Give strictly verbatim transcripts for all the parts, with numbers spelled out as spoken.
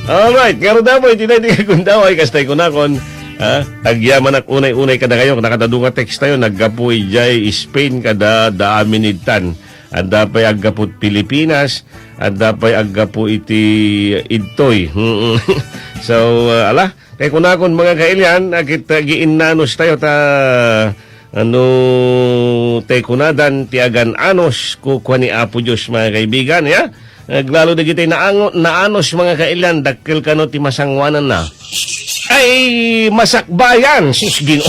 Alright, ngarud, apo, iti daydi nga gundaway, kastay kunakon, ha? Agyamanak unay-unay kadakayo, nakadadu nga text tayo, naggapu idiay Spain kada da Aminidtan. Adda pay aggapu Pilipinas, adda pay aggapu iti idtoy. Mm. So, uh, ala, kay kunakon, mga kailian, akit, uh, giinnanos tayo ta, ano, tay kunadan, ti agan-anos, kukua ni Apo Dios, mga kaibigan, ya? Aglalo dagiti naango-, naanos, mga kailian, dakkel kano ti masanguananna. Ay, masakbayan, sus Ginoo.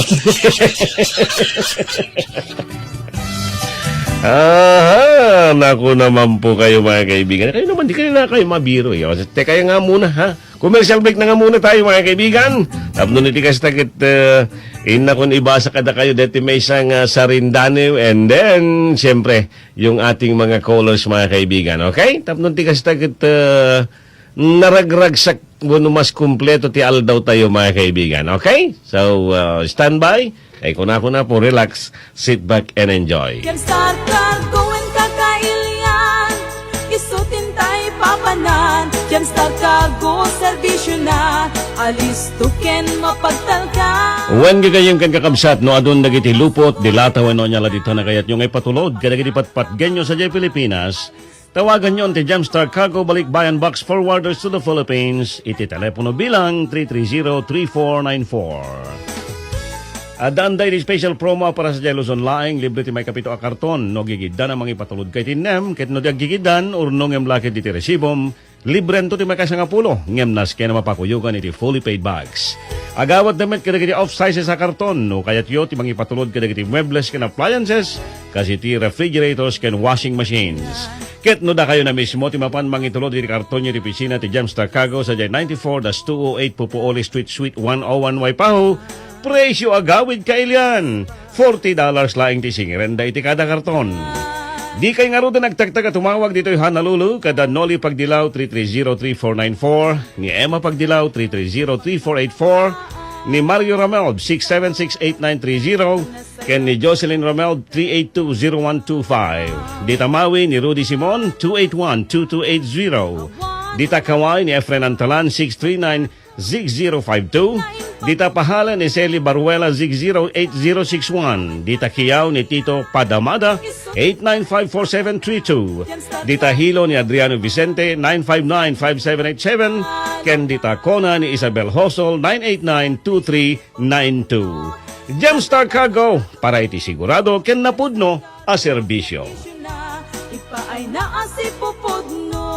Aha, naku naman po kayo, mga kaibigan. Kayo naman, di kayo na kayo mabiro, eh. O, teka nga muna, ha? Commercial break na nga muna tayo, mga kaibigan. Tapno iti kasta ket, eh, inna kon ibasa kada kayo deti maysa nga sarindanew, and then, siyempre, yung ating mga callers, mga kaibigan. Okay? Tapno iti kasta ket, eh, naragragsak wenno mas kumpleto ti aldaw tayo, mga kaibigan. Okay? So, uh, stand by. Ay, kuna-kuna po, relax, sit back, and enjoy. Gemstar Cargo and Kakailian, isu ti intay papanan. Gemstar Cargo, serbisyo na, alisto ken mapagtalkan. Wen gagayyem ken kakabsat, no adun dagiti lupot, dilata wenno ania la dita nga kayatyo nga ipatulod kadagiti patpatgenyo sadiay Pilipinas, tawaganyon ti Gemstar Cargo Balikbayan Box Forwarders to the Philippines iti telepono bilang three three zero three four nine four. Addaan daydi special promo a para sadiay Luzon laeng, libre ti maikapito a karton. No agigiddan a mangipatulod ka iti innem, ket no di agigiddan, urno ngem la ket iti resibom, librento ti maikasangapulo, ngem nasken a mapakuyogan iti fully paid bags. Agawatda met kadagiti off sizes a karton no kayatyo ti mangipatulod kadagiti muebles ken appliances, kas iti refrigerators ken washing machines. Ket no dakayo na mismo ti mapan mangitulod iti kartonyo iti opisina ti Gemstar Cargo sadiay ninety-four dash two oh eight Pupuoli Street, Suite one oh one, Waipahu, presyo agawid, kailian. Forty dollars laeng ti singirenda iti kada karton. Dikay ngaruden agtagtag a tumawag ditoy Honolulu, kada Noli Pagdilaw three three zero three four nine four, ni Emma Pagdilaw three three zero three four eight four, ni Mario Ramelb six seven six eight nine three zero, ken ni Jocelyn Ramelb three eight two zero one two five. Dita Maui ni Rudy Simon two eight one two two eight zero. Dita Kauai ni Efren Antalan six three nine zero zero five two. Dita Pahale ni Sally Baruela zero zero eight zero six one. Dita Kiao ni Tito Padamada eight nine five four seven three two. Dita Hilo ni Adriano Vicente nine five nine five seven eight seven. Ken dita Kona ni Isabel Hosol nine eight nine two three nine two. Gemstar Cargo, para iti sigurado ken napudno a serbisyo. Ipaay na a sipupudno.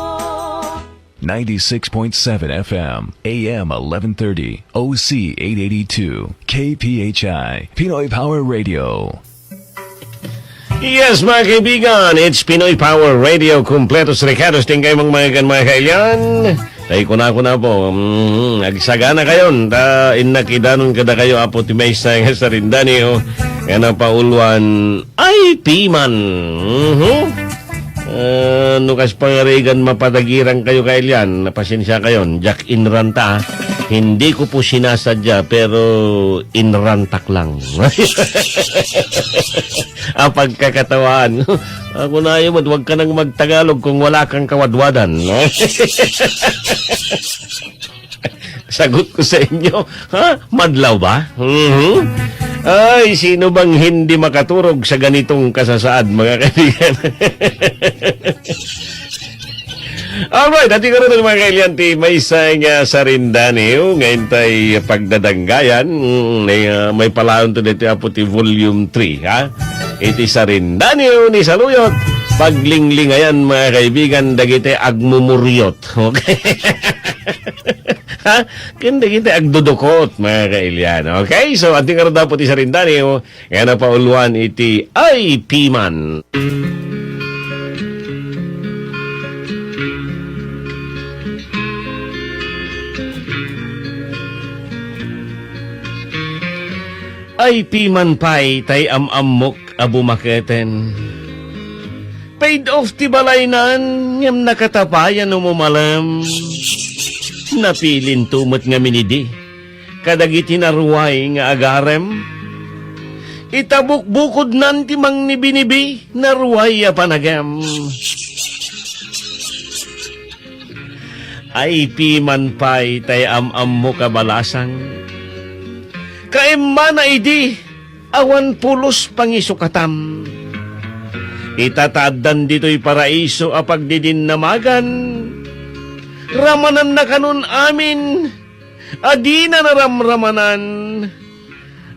Ninety-six point seven F M, A M eleven thirty, O C eight eighty-two, K P H I, Pinoy Power Radio. Yes, mga kaibigan, it's Pinoy Power Radio. Kumpletos rekados din kayo, mga, mga, mga kailian. Tay kuna-kuna po, mm, agsagana kayon, ta innakidanon kada kayo, apo ti maysa nga sarindani, oh. Nga napauluan, ay, piman. Mhm. Ah, no kas pangarigan, mapadagiran kayo, kailian. Napasensya kayon. Jack Inranta. Hindi ko po sinasadya, pero inrantak lang. Ah, pagkakatawaan. Ako na yun, wag ka nang magtagalog kung wala kang kawadwadan. Sagot ko sa inyo, ha? Madlaw ba? Mhm. Ay, sino bang hindi makaturog sa ganitong kasasaad, mga kaibigan? Alright, ati ko rin, mga kailian, ti maysa nga sarindaniw nga intay pagdadanggayan. Mm, may, ah, may palaon to dito, apo, ti volume three, ha? Iti sarindaniw ni Saluyot, paglinglingayan, mga kaibigan, dagiti agmumuryot. Okay? Ha? Ken dagiti agdudukot, mga kailian. Okay? So, ati nga rin dapat ti sarindaniw, nga napauluan iti ay piman. Ay piman pay tay am-ammok a bumaketen. Paid off ti balaynan, ngem nakatapayan no mumalem. Napilinto met ngamin idi kadagiti naruay nga agarem. Ita bukbukodnan ti mangnibinibi, naruay a panagem. Ay piman pay tay am-ammok a balasang. Kaimmana idi, awan pulos pangisukatam. Ita ta addan ditoy paraiso a pagdidinnamagan, ramananna kanon amin a dina naramramanan.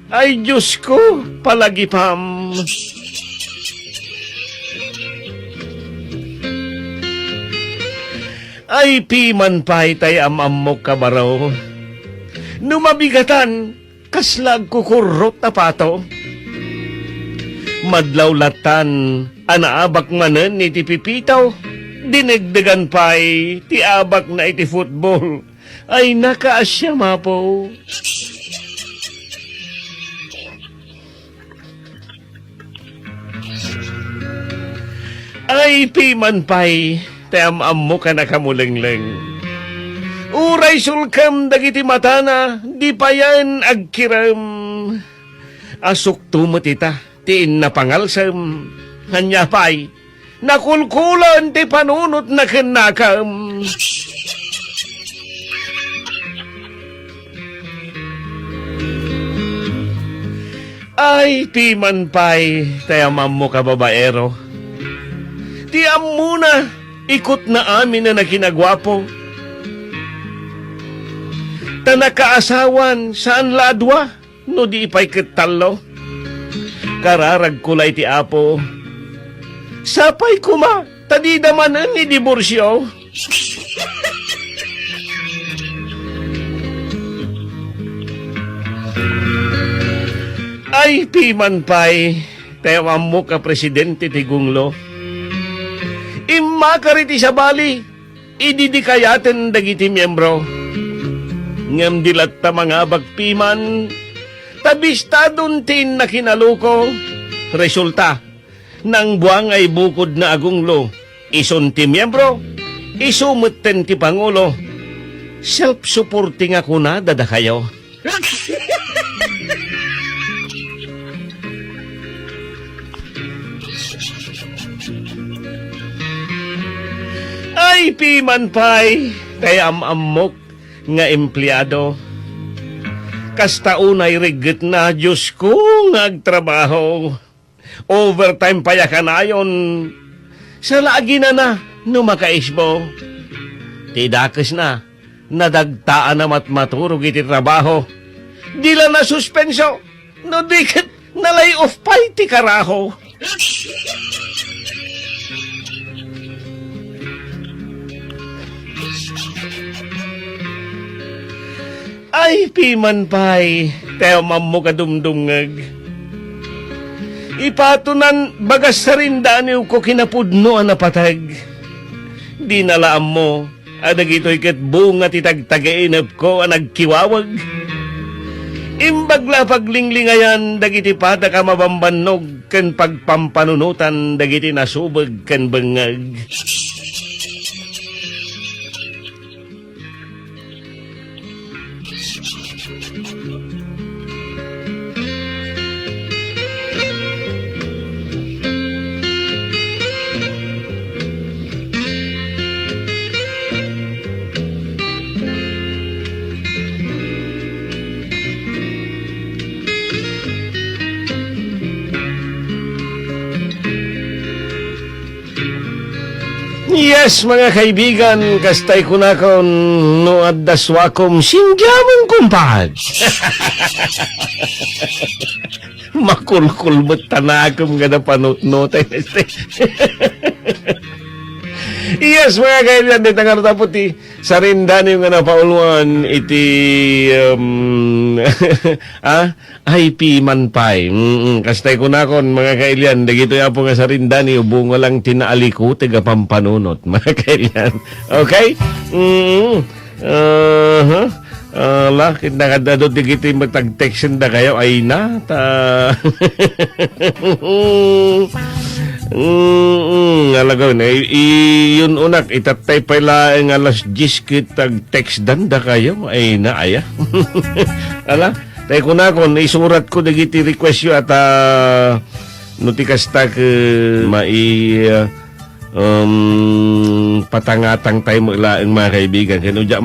Ay, Diosko, palagipam. Ay, piman pay tay am-ammok a baro. No mabigatan, kasla agkukurrot a pato. Madlaw lattan a naabak manen iti pipitaw, dinegdegan pay ti abakna iti football. Ay, nakaasiam, Apo. Ay, piman pay, tay am-ammok a nakamulengleng. Uray sulkem dagiti matana, di payen agkirem. Asukto met ita, ti inna pangalsem. Ania pay, nakulkulan ti panunotna ken nakem. Ay, piman pay, tay am-ammok a babaero. Ti ammona, ikutna amin a nakinaguapo. Ta nakaasawan, saan la a dua, no di pay ket tallo. Kararagko la iti Apo. Sapay koma, ta dida manen idiborsio. Ay, piman pay, tay am-ammok a presidente ti gunglo. Immakar iti sabali, idi di kayaten dagiti miembro. Ngem di latta mangabak piman, ta bistadon ti inna kinaluko. Resulta, nangbuangay bukodna a gunglo, isun ti miembro, isu metten ti pangulo. Self-supporting a kunada dakayo. Ay, piman pay, tay am-ammok nga empleado. Kasta unay reggetna, Diosko, nga agtrabaho. Overtime pay a kanayon. Sala a ginana no makaisbo. Ti dakesna, nadagtaan a matmaturog iti trabaho. Di la nasuspenso, no di ket na-lay off pay ti karaho. Ay, piman pay, tay am-ammok a dumdumngeg. Ipatonan, bagas sarindaniwko kinapudno a napateg. Dina la ammo a dagitoy ket bunga ti tagtagainepko a nagkiwaweg. Imbag la a paglinglingayan dagiti patak a mabambannog ken pagpampanunotan dagiti nasubeg ken bengngeg. Yes, mga kaibigan, kastay kunakon, no adda suakom, singgiamon, kumpad. Makulkul met tanakem nga napanutnotay. Yes, mga kaibigan, dita nga tapo ti sarindaniw nga napauluan iti, um, ah, Ay, piman pay. Mm, kastay kunakon, mga kailian, dagitoy apo nga sarindaniw, bunga lang ti naalikuteg a pampanunot, mga kailian. Okay? Mm. Aha. Ala, ket nakadado dagiti matag-text dakayo, ay na, ta. Mm, alagaw na, i-, i-, yun unak, itattay pay laeng alas diyes ket tag-text dakayo, ay na, aya. Ala, Tay kunakon, isuratko dagiti request yo at, ah, no ti kasta ket mai-, ah, um, patangatang tayo met laeng, mga kaibigan. Kaya no, diak